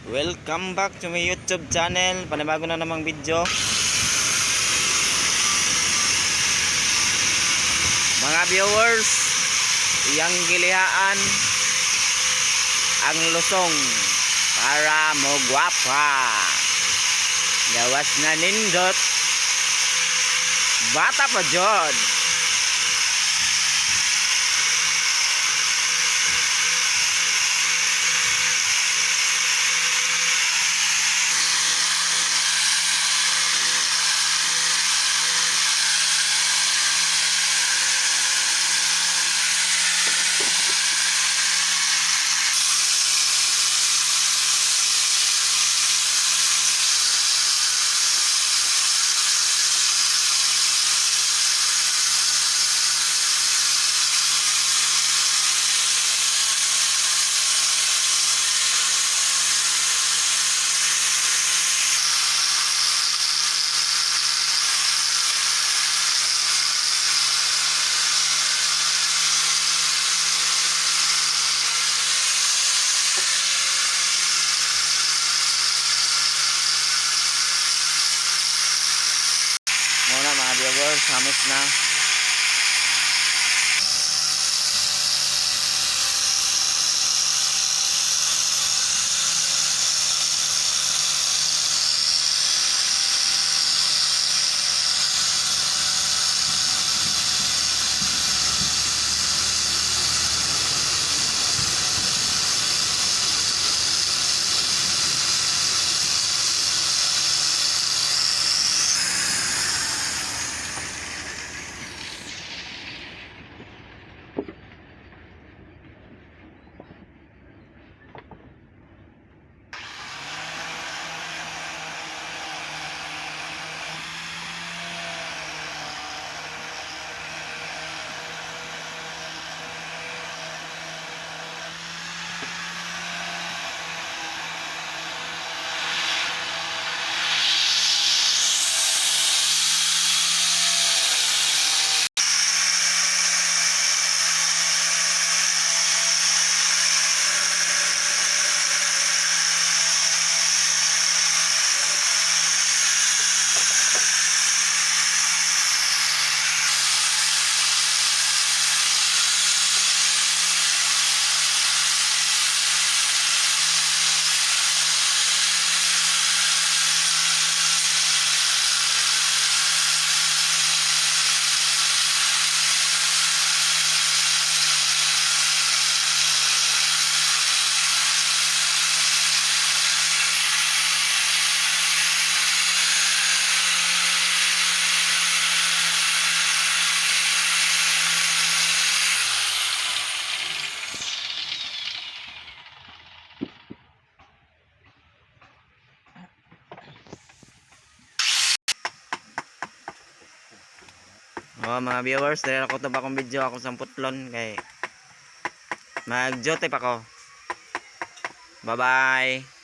Welcome back to my YouTube channel. Panibago na namang video. Mga viewers, iyang gilihaan ang lusong para mo gwapa. Gawas na nindot. Bata pa jud. Muna, mga viewers, hamos na. Oh, mga viewers, dahil ako to akong video ako sa putlon kay mag-jote pa ko. Bye-bye.